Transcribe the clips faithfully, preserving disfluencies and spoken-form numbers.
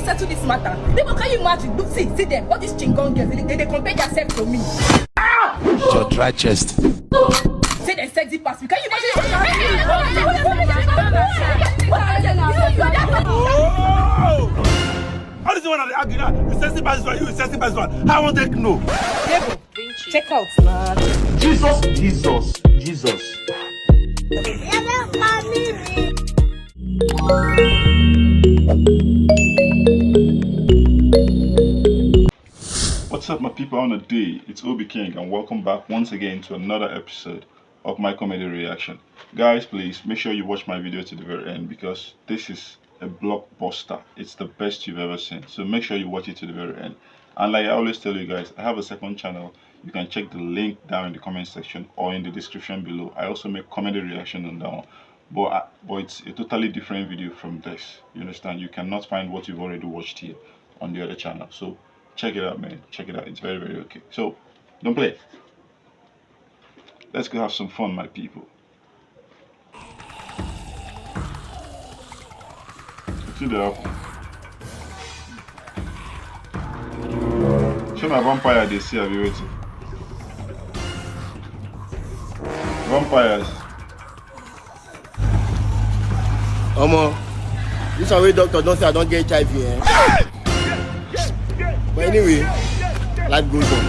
Settle this matter. Because can you imagine? Look, see, see them. All these chingon girls, they, they, they compare themselves to me. Your dry chest. Say they sexy pass me. Can you imagine? How does one argue that? You sexy pass one, you sexy pass one. I want to know. Check out now. Jesus, Jesus, Jesus. What's up, my people on the day? It's Obi King, and welcome back once again to another episode of my comedy reaction. Guys, please make sure you watch my video to the very end because this is a blockbuster. It's the best you've ever seen. So make sure you watch it to the very end. And like I always tell you guys, I have a second channel. You can check the link down in the comment section or in the description below. I also make comedy reaction on that one. But, uh, but it's a totally different video from this. You understand? You cannot find what you've already watched here on the other channel. So check it out, man. Check it out. It's very, very okay. So don't play. Let's go have some fun, my people. See the happen. Show my vampire they see, I be waiting. Vampires. Omo, this one wey doctor don say I don get H I V, eh? But anyway, life goes on.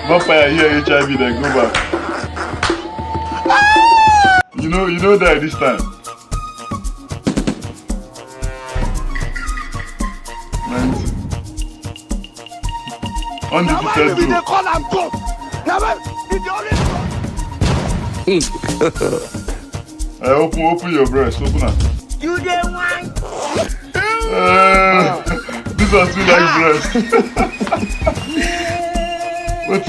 Vampire here, H I V, then go back. You know, you know that this time. Nineteen. Undefeated bro. Call am go. Na why e dey always I open, open your breast, open am. You dey whine. Uh, this one too like breast. But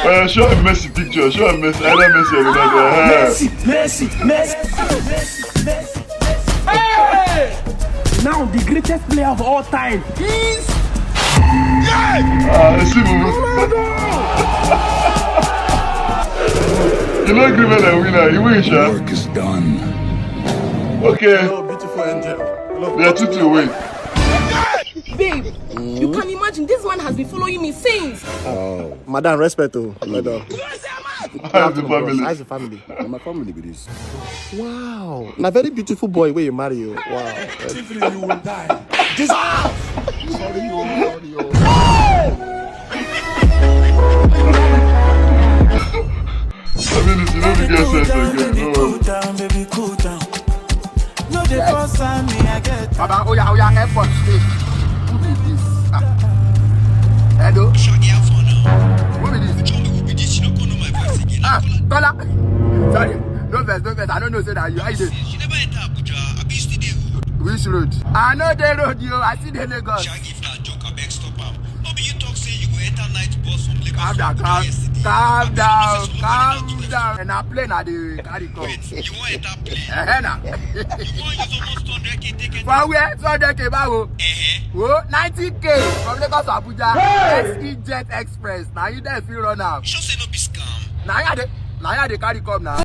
uh, show am Messi picture. Show am Messi. Either Messi or Ronaldo. Uh, Messi, Messi, Messi, Messi, Messi. Hey! Now the greatest player of all time is. Ah, I see, bro. You know, give me the winner. You win, sha. Work is done. Okay. Hello, beautiful angel. Hello. They are two to win. Babe, you can imagine this man has been following me since. Madam, respect o. Well done. How's the family? How's the family? Na my family be this. Wow. Na very beautiful boy wey you marry o. Wow. If you will die. Jesus! Sorry, you. Sorry, you. I mean, you know the girl sense again. No. Cool down, baby, cool down. No, the first time me I get. Baba, oya, oya, airport. Who be this? Ah. Hello? Who be this? Ah, Tola. Sorry. No vex, no vex. I don't know say that you. How you dey? You never enter Abuja. Abi you still dey road? Which road? I no dey road, yo. I still dey Lagos. Shaggy, if na joke, abeg stop am. No be you talk say you go enter night bus from Lagos. Calm down, calm, calm down, calm down. And na plane I dey carry come. Wait, you wan enter plane? Eh, na. You wan use almost two hundred K take enter? For where? Two hundred K báwo? Eh. Wo, ninety K from Lagos to Abuja. S E Jet Express. Na you dey fit run am. You sure say no be scam? Na you dey, na you dey carry come na.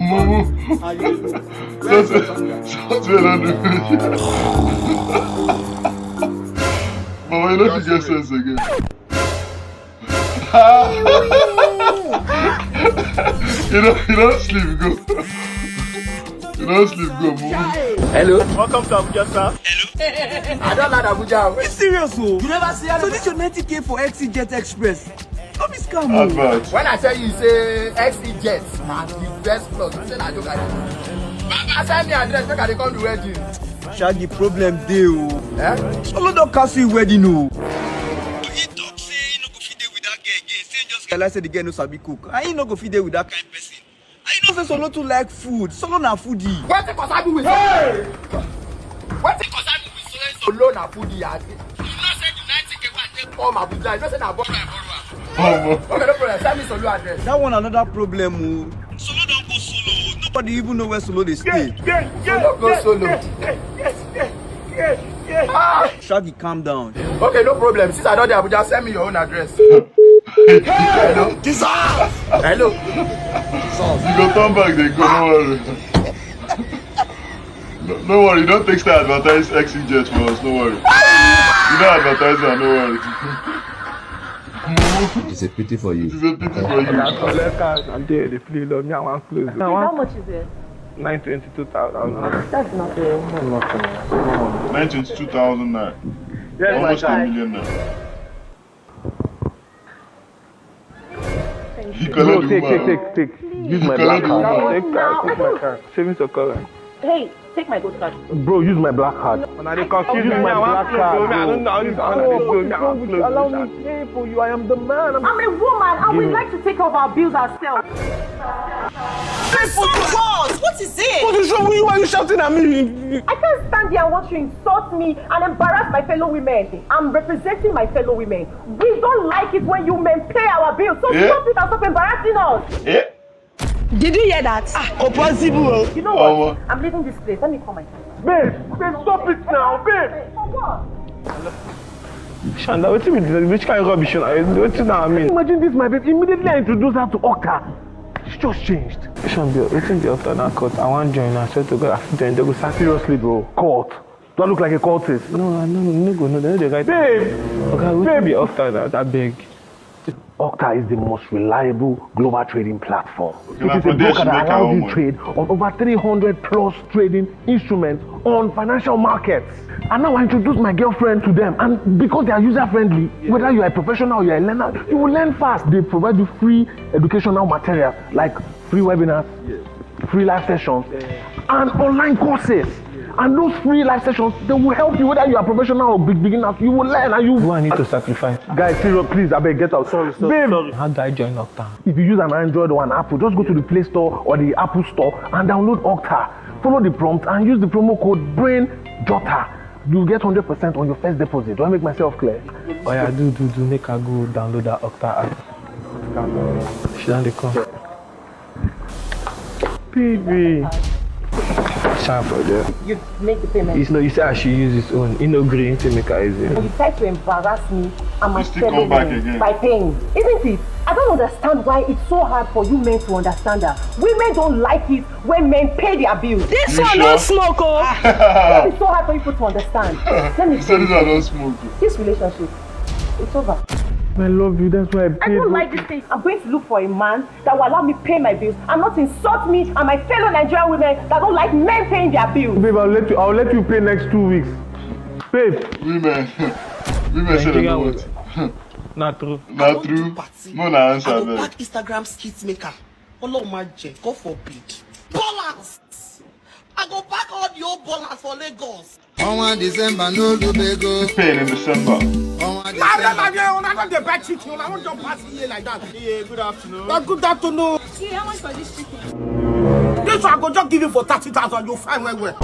Mumu. Something, something I don't do. Mama, you don't get sense again. You don't, you don't sleep, go. You don't sleep, go, move. Hello. Welcome to Abuja, sir. I don't like Abuja. It's serious, oh. You never see. So this your ninety K for X E Jet Express? No be scam, oh. Advert. When I tell you, say X E Jet, na the best plug. You say na joke I dey. Baba, send me address, make I dey come the wedding. Shaggy, problem dey, oh. Eh? Solo don cancel him wedding, oh. He talk say he no go fit dey with that girl again. Say he just realize say the girl no sabi cook. And he no go fit dey with that kind person. And you know say Solo too like food. Solo na foodie. Wetin concern me with Solo? Hey! Wetin concern me with Solo? Solo na foodie, abi? You know say the ninety K wey I take come Abuja, you know say na borrow I borrow am. Omo. Okay, no problem. Send me Solo address. That one another problem, oh. Solo don go solo. Nobody even know where Solo dey stay. Solo go solo. Ah! Shaggy, calm down. Okay, no problem. Since I don dey Abuja, send me your own address. Hello? Jesus! Hello? You go turn back, dey go, no worry. No, no worry, don't take style advertise X E Jet for us, no worry. You don't advertise am, no worry. It's a pity for you. It's a pity for you. That's all left card and there, they play love. Me, I want close. How much is it? Nine twenty-two thousand. That's nothing. Nothing. Nine twenty-two thousand naira. Yes, almost a million naira. He colored the woman. Take, take, take, take. Use my black card. Take, take my card. Savings account. Hey, take my gold card. Bro, use my black card. Una dey confuse me. Use my black card, bro. Allow me pay for you. I am the man. I'm a woman and we like to take care of our bills ourselves. This is what? What is it? What is wrong with you? Why are you shouting at me? I can't stand here and watch you insult me and embarrass my fellow women. I'm representing my fellow women. We don't like it when you men pay our bills. So stop it and stop embarrassing us. Did you hear that? Ah, kò possible o. You know what? I'm leaving this place. Let me call my friend. Babe, babe, stop it now, babe. For what? Shanda, wetin be this? Which kind of rubbish? Wetin na mean? Imagine this, my babe. Immediately I introduce her to Okta, she just changed. Shanda, wetin be Okta na cult? I wan join. I swear to God, I fit join. They go sack. Seriously, bro. Cult? Do I look like a cultist? No, I no, no go, no, they no dey write. Babe! Oga, wetin be Okta na, abeg? Okta is the most reliable global trading platform. It is a broker that allows you trade on over three hundred plus trading instruments on financial markets. And now I introduce my girlfriend to them. And because they are user friendly, whether you are a professional or you are a learner, you will learn fast. They provide you free educational material like free webinars, free live sessions, and online courses. And those free live sessions, they will help you whether you are professional or big beginners. You will learn and you. Do I need to sacrifice? Guys, serious, please, I beg, get out. Sorry, sorry, sorry. How do I join Okta? If you use an Android or an Apple, just go to the Play Store or the Apple Store and download Okta. Follow the prompt and use the promo code BRAINJOTA. You get hundred percent on your first deposit. Do I make myself clear? Oh yeah, do, do, do. Make I go download that Okta app. She don dey come. Baby. Shine for there. You make the payment. You know, you say I should use his own. He no gree, he say make I use it. You try to embarrass me and my fellow women by paying, isn't it? I don't understand why it's so hard for you men to understand that women don't like it when men pay their bills. This one no smoke, oh. Why is it so hard for you people to understand? Let me tell you. This one no smoke. This relationship, it's over. I love you. That's why I paid. I don't like this thing. I'm going to look for a man that will allow me pay my bills and not insult me and my fellow Nigerian women that don't like men paying their bills. Babe, I'll let you. I'll let you pay next two weeks, babe. Women, women say they don't want. Na true. Na true. No, na answer. I go pack Instagram skit maker. Ọlọ́run má jẹ́, God forbid. Ballers! I go pack all the old ballers for Lagos. Ọnwa December no lubego. Pay in December. Ọnwa Maria, December. Maria, una don dey buy chicken, una wan just pass here like that. Yeah, good afternoon. But good afternoon. See, how much for this chicken? This one I go just give you for thirty thousand, you fine well well.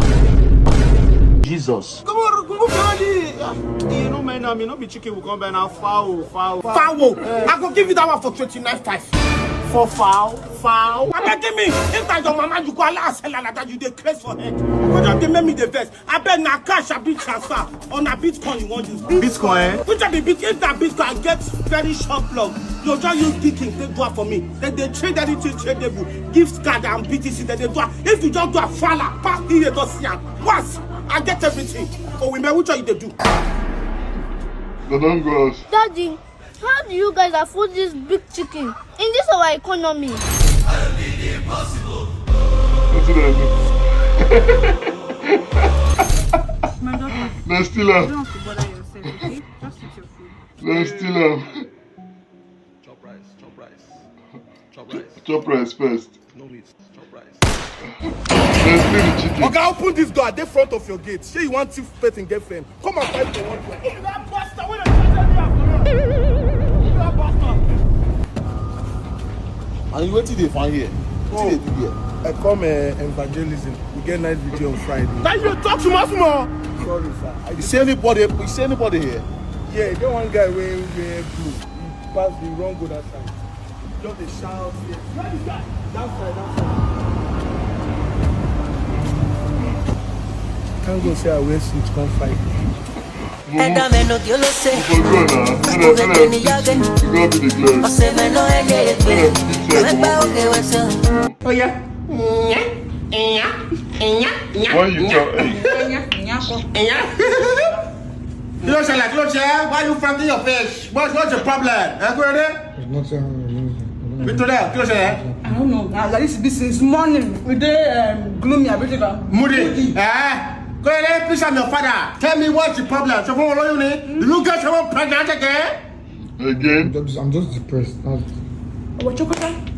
Jesus. Come on, come on, come on. You know, man, I mean, no be chicken we come buy now. Fowl, fowl. Fowl. Eh. I go give you that one for twenty-nine five. For fowl, fowl. Abeg give me. If na your mama you go allow her sell her like that, you dey craze for head. You go just dey make me dey vex. Abeg, na cash abi transfer or na Bitcoin you wan use? Bitcoin, eh? Which one be Bitcoin? If na Bitcoin, I get very short plug. You just use Bitcoin, take do am for me. Then they trade anything tradable. Gift card and B T C, then they do am. If you just do a fala, pass me the dossier. Once, I get everything. For women, which one you dey do? They don't go out. Daddy, How do you guys afford this big chicken in this our economy? Wetin dem do? My daughter, Dem steal you am. Don't have to bother yourself, okay? Just eat your food. Dem steal am. Chop rice, chop rice, chop rice. Chop rice first. No meat, chop rice. Dem steal the chicken. Oga, open this door. I dey front of your gate. Say you want thief person girlfriend. Come and fight for one. And you wetin dey find here? Wetin dey do here? I come uh, evangelism. We get night video on Friday. Now you talk small small. Sorry, sir. I You see anybody? You see anybody here? Yeah, e get one guy wey wear blue. He pass the wrong go that side. Just dey shout here. Where the guy? That side, that side. Thank God say I wear suit come fight. Ẹ̀dá mẹ́nu kí ló ṣe? For God na. Tell them, tell Ọkùnrin them. ni yọ̀gẹ̀ ni. To God be the glory. Ọ̀sẹ̀ mẹ́nu ẹ̀yẹ ègbè. Ẹgbẹ́ òkè wẹ̀sẹ̀. Oh yeah. Yeah. Yeah. Yeah. When you tell, hey, Yeah. Yeah. Kí ló ṣẹlẹ̀? Kí ló ṣe? Why you fronting your face? What's, what's the problem? Ẹ kúrò dé. There's nothing wrong with me. Nítorí ẹ̀ kí ló ṣẹlẹ̀? I don't know. As I used to be since morning, we dey um, gloomy. I believe am. Moody. Eh? Kúrò dé, please, I'm your father. Tell me what's the problem. Ṣé fún olóyún ni? You get someone pregnant again? Again? I'm just, I'm just depressed. That's Our chocolate.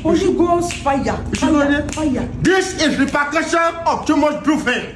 Holy Ghost fire. Fire. Fire. This is repercussion of too much bluffing.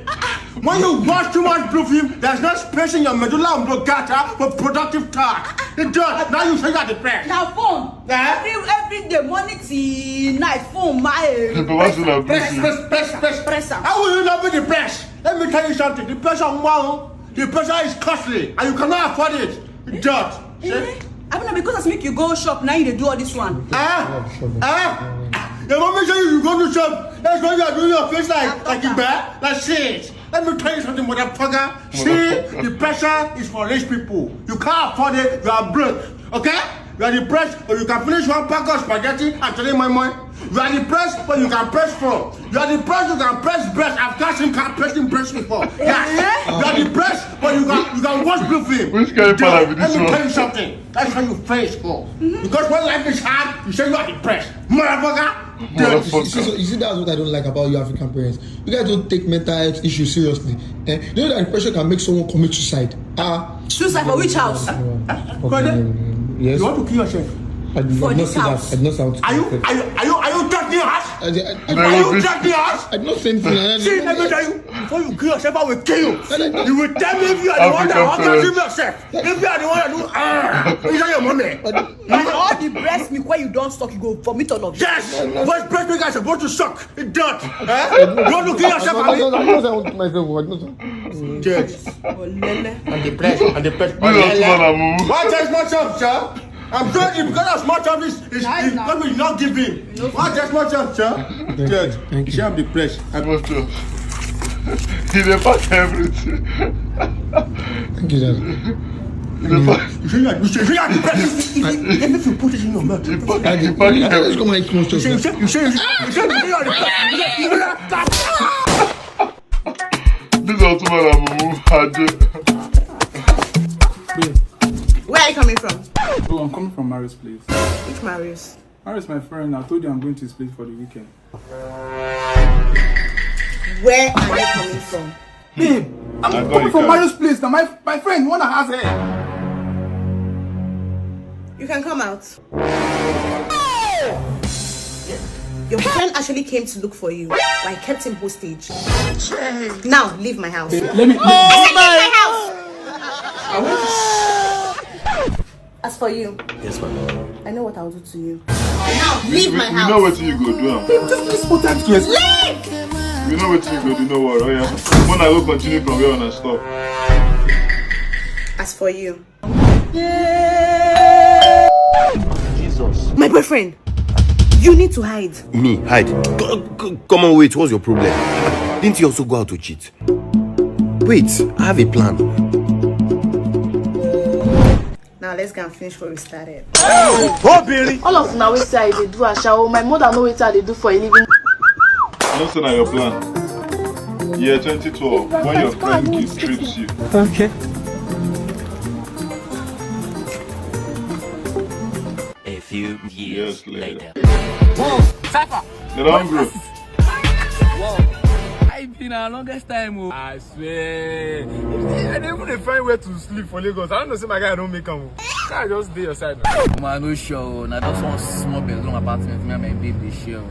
When you watch too much bluffing, there's no space in your medulla oblongata for productive thought. It does. Now you say you're depressed. Na phone. Eh? Every every day, morning till night, phone my. The person that Press, beat you. press, press, press. Press am. How will you not be depressed? Let me tell you something. Depression, wow, depression is costly, and you cannot afford it. Idiot. See? Eh? I mean, because as make you go shop now, you dey do all this one. Ah, ah. Your mommy say you go to shop. That's why you are doing your face like like you bad. Like shit. Let me tell you something, motherfucker. See, depression is for rich people. You can't afford it. You are broke. Okay? You are depressed, but you can finish one pack of spaghetti and three moi moi. You are depressed, but you can press phone. You are depressed, you can press breast. I've got him can pressing breast before. Yes. You are depressed, but you can you can watch blue film. Which kind of father be Let this me one? Tell you something. That's how you face for. Because when life is hard, you say you are depressed. Motherfucker. You see, so, you see, that's what I don't like about you African parents. You guys don't take mental health issues seriously. Eh? You know that depression can make someone commit suicide. Ah. Suicide for which house? Okay, yes. You want to kill yourself? I did For not this say that. House. I did not sound. Are you are you are you are you threatening us? I, I, Are you Nairobi. Threatening us? I did not say anything. I, See, let me tell you, before you kill yourself, I will kill you. You will tell me if you are the one that African want to kill parents. Yourself. If you are the one that do ah, is that your mommy? And all the breast milk where you don't suck, you go vomit all of it. Yes, but breast milk is supposed to suck. It don't. Eh? You want to kill yourself, I abi? don't know. I don't know. I don't know. Judge. Olele. And the press, and the press. This is too much, mumu. Why there's no chance, sir? I'm sorry because of small chance is is is not will not give in. Why there's no chance, sir? Judge, Thank you you. Have the press. Too much, too much. He dey pack everything. Thank you, Dad. He dey pack. You say you are you say you are the press. If if if you put it in your mouth. He pack. He Daddy, pack let's everything. go my small You say you stuff. say you say you say you say you are the press. You say you are the press. This is too much, mumu. I do. Where are you coming from? Oh, I'm coming from Marius' place. Which Marius? Marius, my friend, I told you I'm going to his place for the weekend. Where are you coming from? Babe, I'm I got coming you, from guys. Marius' place now. My my friend, one has her. You can come out. Your friend actually came to look for you, but I kept him hostage. Now leave my house. Let me. I said leave my house. As for you, Yes, ma'am. I know what I'll do to you. Now leave my You know house. What you go do? Am? Babe, just please put time to explain. Leave. You know what you go do? No worry. Oh yeah. When I go continue from where I stop. As for you, Jesus. my boyfriend, you need to hide. Me hide. C- c- come on, wait. What's your problem? Didn't you also go out to cheat? Wait, I have a plan. Now let's go and finish what we started. Obìnrin. All of una wey say I dey do ashawo, my mother know wetin I dey do for a living. I know say na your plan. Year twenty twelve, when your friend guilt trips you. Okay. Later. Cypher. They don't go. I been a longest time. Oh. I swear. I don't even dey find where to sleep for Lagos. I don't know say my guy don't make am. Oh. I just dey your side now. Man, no sure. Now just one small bedroom apartment. Me and my babe dey share. Oh.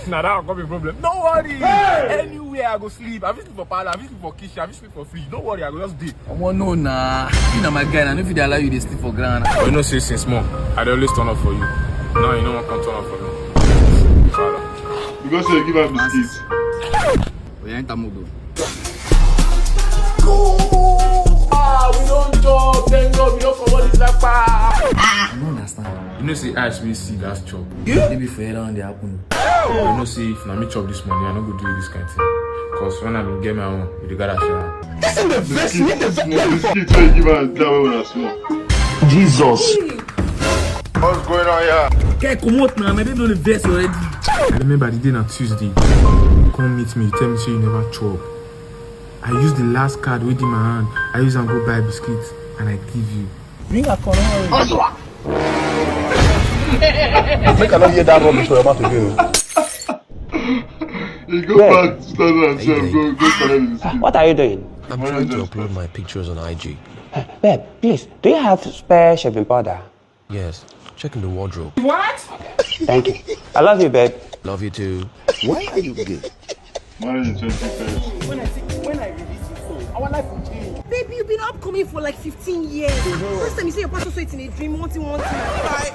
Now that go be problem. No worry. Hey! Anywhere I go sleep. I fit sleep for parlor. I fit sleep for kitchen. I fit sleep for free. No worry, I go just dey. Omo no na. You na my guy, I no fit dey allow you dey sleep for ground. But you know say since small, I dey always turn up for you. Now you no wan come turn up for me. Father. Because you give am biscuit. Oya enter mood o. Ah, we don chop, thank God we don comot this life. I no understand. You know say ice wey see last chop. Maybe for here that one dey happen. You know say if na me chop this money, I no go do you this kind thing. Cause when I been get my own, we dey gather share. This is the best. Biscuit wey give am that way when I small. Jesus. What's going on here? Guy, comot na, my babe don dey vex already. I remember the day na Tuesday. You come meet me, you tell me say you never chop. I use the last card wey dey my hand. I use am go buy biscuit and I give you. Bring a corona. Make I no hear that rubbish for your mouth again. You go back to two thousand twelve, go, go collect the biscuit. What are you doing? I'm trying to upload my pictures on I G. Babe, please, do you have spare shaving powder? Yes, check in the wardrobe. Thank you. I love you, babe. Love you too. Why are you gay? Marriage in twenty thirty. When I see, when I release this song, our life will change. Babe, you've been upcoming for like fifteen years. First time you say your pastor saw it in a dream, one thing, one thing. Bye,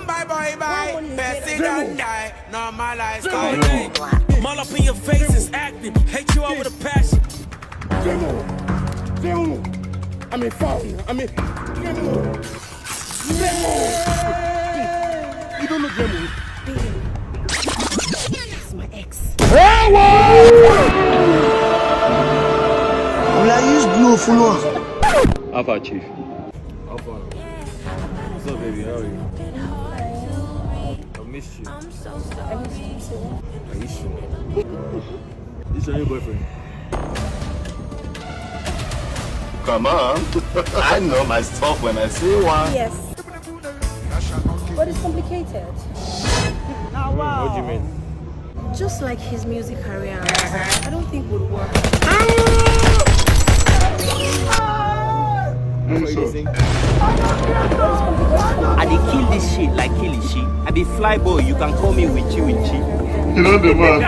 bye, bye, bye. Person don't die. Normalize. All up in your face is acting. Hate you all with a passion. Demo, demo. I'm a foul. I'm a demo. Demo. You don't know demo. That's my ex. Will I use blue follow? Alpha chief. How far? What's up, baby? How are you? I missed you. I missed you too. Are you sure? This your new boyfriend? Come on. I know my stuff when I see one. Yes. But it's complicated. What do you mean? Just like his music career, I don't think would work. What do you think? I dey kill this shit like Kilishi. I be fly boy, you can call me Wichi Wichi. You know the man.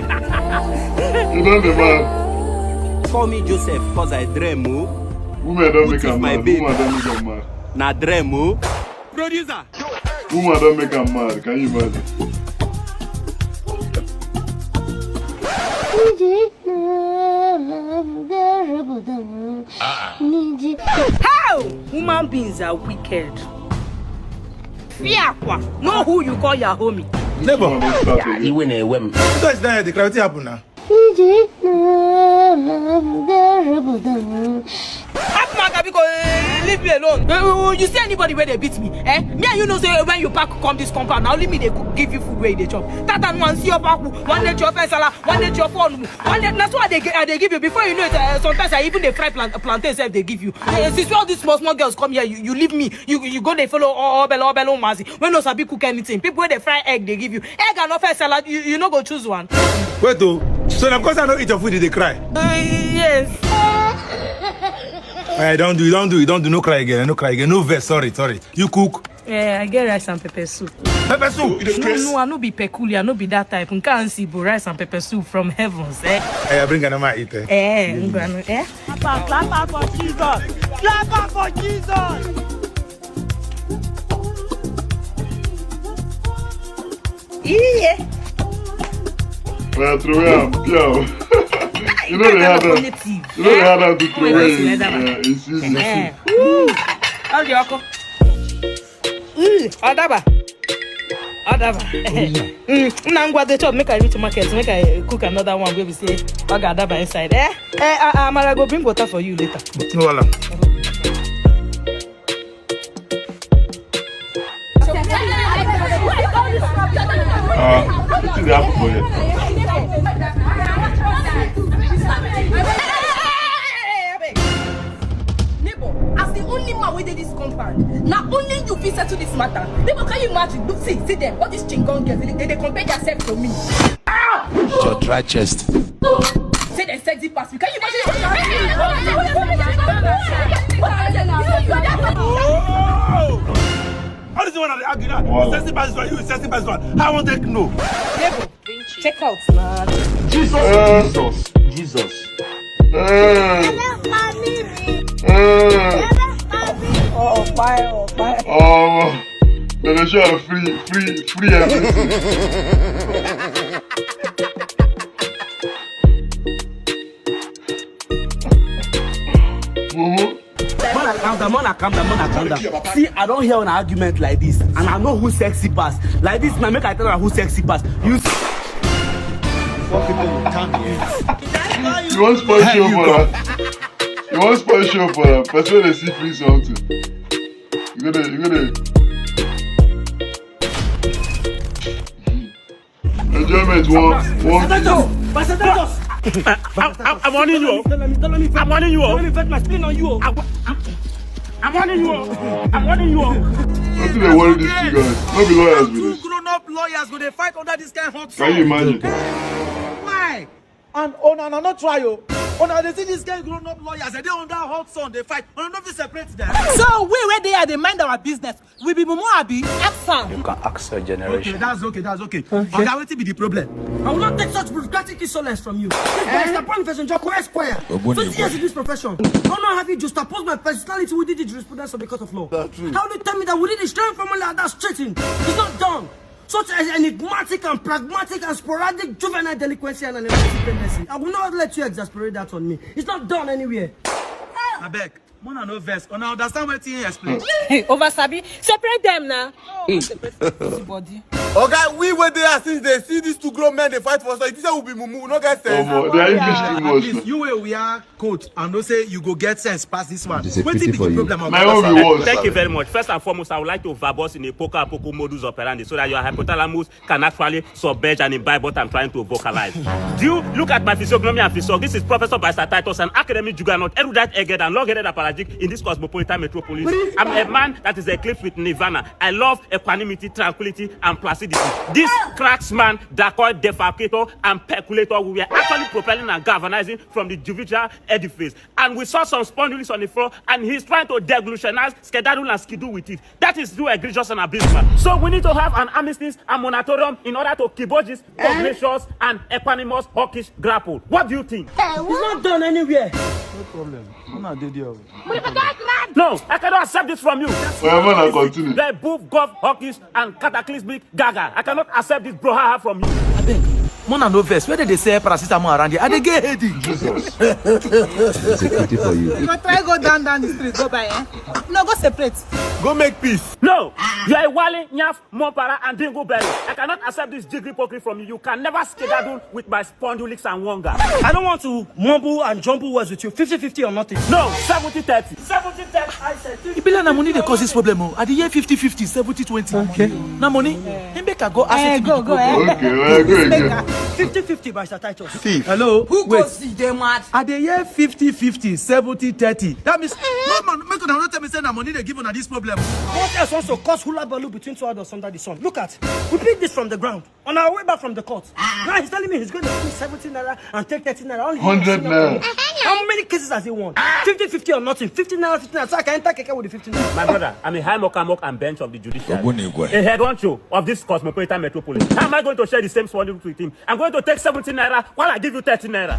You know the man. Call me Joseph, cause I dream o. Women don't Put make it am my mad. baby. Women don't make am mad. Na dream o. Producer. Woman don't make am mad. Can you imagine? How human beings are wicked. Fiakwa, know who you call your homie. Neighbor. Woman don't start again. Iwe na-ewe m. What is that? The crowd happen now. Hapụ m aka, biko, eh, leave me alone. Eh, eh, you see anybody where they beat me? Eh? Me and you know say when you pack come this compound, now only me they go give you food where they chop. That and one see your pack, one day your first salad, one day your phone, one day that's what they gi- uh, they give you. Before you know it, uh, sometimes I even dey fry plant, plantain sef they give you. Uh, since all these small small girls come here, you, you leave me. You you go dey follow obele obele umazi. When no sabi cook anything, people wey dey fry egg they give you. Egg and no first salad, you, you no go choose one. Wait, oh. So, of course, I don't eat your food, they cry. Uh, yes. I don't do, don't do, don't do. No cry again, no cry again. No vex, sorry, sorry. You cook. Yeah, I get rice and pepper soup. Pepper soup. No, no, I no be peculiar, no be that type. Nkansi bo rice and pepper soup from heavens, eh? I bring another eat. Eh? Eh, ngwanu, eh? Clap, clap for Jesus. Clap am for Jesus. Yeah. Well, throw am. Yo. You know they have that. You know they have that to throw away. It's, uh, it's easy. Eh. Ooh. How do you go? Mm, Adaba. Adaba. Mm, now I'm going to chop. Make I reach market. Make I cook another one. We will say, I got Adaba inside. Eh? Eh, uh, Amara go bring water for you later. No, wala. Uh, what is that for? Neighbor, as the only man wey dey this compound, na only you fit settle this matter. They go, can you imagine? Look, see, see them. All these chingon girls, they, they, they compare themselves to me. Your dry chest. Say they sexy pass me. Can you imagine? Oh! All this one I dey argue now. Wow. Sexy pass one, you sexy pass one. I want to know. Check out now. Jesus, Jesus, Jesus. Hey. Hey. Oh, fire, oh, fire. Oh, they dey show free, free, free everything. Mumu. Mona, calm down, Mona, calm down, Mona, calm down. See, I don't hear an argument like this, and I know who sexy pass. Like this, now make I tell her who sexy pass. You see, You wan spoil show for her. You wan spoil show for her. Person wey dey see free something. You gonna, you gonna. Enjoyment one, one. Pastor Titus, Pastor Titus. I'm, I'm, I'm warning you. Don't let me, don't let me, I'm warning you. Don't let me vent my spleen on you. I'm, I'm, I'm warning you. I'm warning you. Wetin dey worry these two guys? No be lawyers be Two this. Grown-up lawyers go dey fight under this kind hot Can you sun. Imagine? Why? And una na no try o. Una dey see this kind grown-up lawyers, they dey under hot sun, they fight. Una no fit separate them. So we where they are, they mind our business. We be mumu abi. Ask am. You can ask a Okay, generation. That's okay, that's okay. Oga, wetin be the problem? I will not take such bureaucratic insolence from you. This guy is a profession, Joko Esquire. Twenty years in this profession. How now have you juxtaposed my personality within the jurisprudence of the court of law? How do you tell me that within a strong family that's cheating? It's not done. Such an enigmatic and pragmatic and sporadic juvenile delinquency and an erotic tendency. I will not let you exasperate that on me. It's not done anywhere. I beg. Mona no vex. Una understand wetin he explain? Over sabi, separate them now. Body. Oga, we wey dey here since dey see these two grown men dey fight for us. You think say we be mumu, we no get sense. Omo, their English too At much. Least you wey wear coat and know say you go get sense pass this one. Wetin be the problem? My own be worse. Thank you very much. First and foremost, I would like to verboss in a poker poco modus operandi so that your hypothalamus can actually submerge and imbibe what I'm trying to vocalize. Do you look at my physiognomy and physiog? This is Professor Barrister Titus, an academic juggernaut, erudite egghead, and long-headed apologetic in this cosmopolitan metropolis. I'm a man that is eclipsed with nirvana. I love equanimity, tranquility, and placidity. This cracksman, dacoit, defalcator, and peculator, we were actually propelling and galvanizing from the judicial edifice. And we saw some spondulics on the floor, and he's trying to deglutionize, skedaddle, and skidoo with it. That is too egregious and abysmal. So we need to have an armistice and moratorium in order to kibojis, pugnacious, and equanimous hawkish grapple. What do you think? It's not done anywhere. No problem. Una dey there. No, I cannot accept this from you. Oya, man, I continue. The boof, guff, hawkish, and cataclysmic gaga. I cannot accept this brouhaha from you. Mona no vex. Where did they sell paracetamol around here? I dey get headache. Jesus. It's a pity for you. You go try go down down the street, go buy eh. No, go separate. Go make peace. No, you are a wali, nyaf, mopara, and dingleberry. I cannot accept this jiggery pokery from you. You can never skedaddle with my spondulics and wonga. I don't want to mumble and jumble words with you. Fifty fifty or nothing. No, seventy thirty. seventy thirty, I said. E be like na money dey cause this problem o. I dey hear fifty fifty, seventy twenty. Okay. Na money. He make I go ask Eh, you go, the go, problem. eh. Okay, well, go again. Fifty fifty, Barrister Titus. Thief. Hello. Who goes Dey mad. I dey hear fifty fifty, seventy thirty. That means no man, make una no tell me say na money dey give una this problem. What else wants to cause hula baloo between two adults under the sun? Look at, we pick this from the ground on our way back from the court. Now he's telling me he's going to pay seventy naira and take thirty naira. Only Hundred senior naira. How many cases has he won? Fifty fifty or nothing. Fifty naira, fifty naira. So I can enter keke with the fifty naira. My brother, I'm a high mock and mock and bench of the judiciary. Ogbonigwe. A head honcho of this cosmopolitan metropolis. How am I going to share the same swollen with him? I'm going to take seventy naira while I give you thirty naira.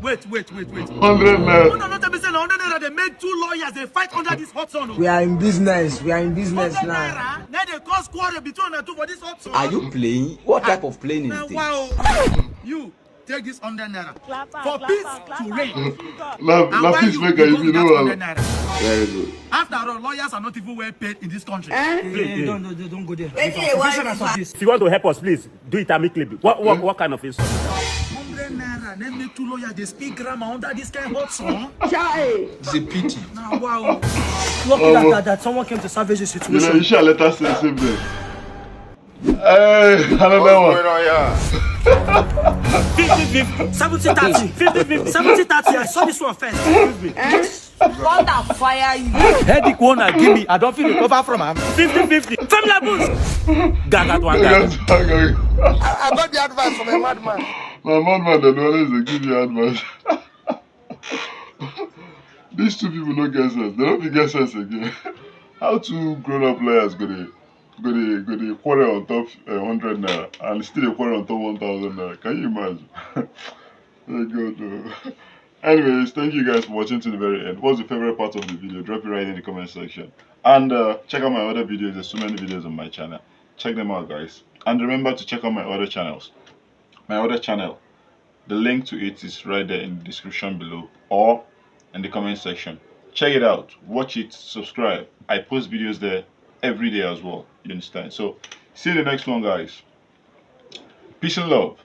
Wait, wait, wait, wait. Hundred naira. No, no, tell me say na hundred naira dey make two lawyers dey fight under this hot sun. We are in business. We are in business now. Naira, na dey cause quarrel between una two for this hot sun. Are you playing? What type of playing Na is this? Wow. You take this hundred naira for peace to reign. Na, And na why peace you maker, you you go be with that no hundred one. naira? Very good. After all, lawyers are not even well paid in this country. Eh, don't, don't, don't, don't go there. Professionals of this. If you want to help us, please do it amicably. What, what, what kind of insult? Hundred naira, let me two lawyers dey speak grammar under this kind hot sun. Chai. It's a pity. Na wow. Lucky that, that, that someone came to salvage the You know, situation. you should let us say same thing. Hey, another one. Fifty fifty. Seventy thirty. Fifty fifty. Seventy thirty. I saw this one first. Excuse me. God that fire you. Headache one na give me, I don fit recover from am. Fifty fifty. Family boost. Gaga to one guy. I, I got the advice from a madman. My madman dem always dey give me advice. These two people no get sense. They no fit get sense again. How two grown-up lawyers go dey go dey go dey quarrel on top uh, hundred naira and still dey quarrel on top one thousand naira? Can you imagine? Oh God, no. Anyways, thank you guys for watching to the very end. What's your favorite part of the video? Drop it right in the comment section. And uh, check out my other videos. There's so many videos on my channel. Check them out, guys. And remember to check out my other channels. My other channel, the link to it is right there in the description below or in the comment section. Check it out, watch it, subscribe. I post videos there every day as well. You understand? So, see you in the next one, guys. Peace and love.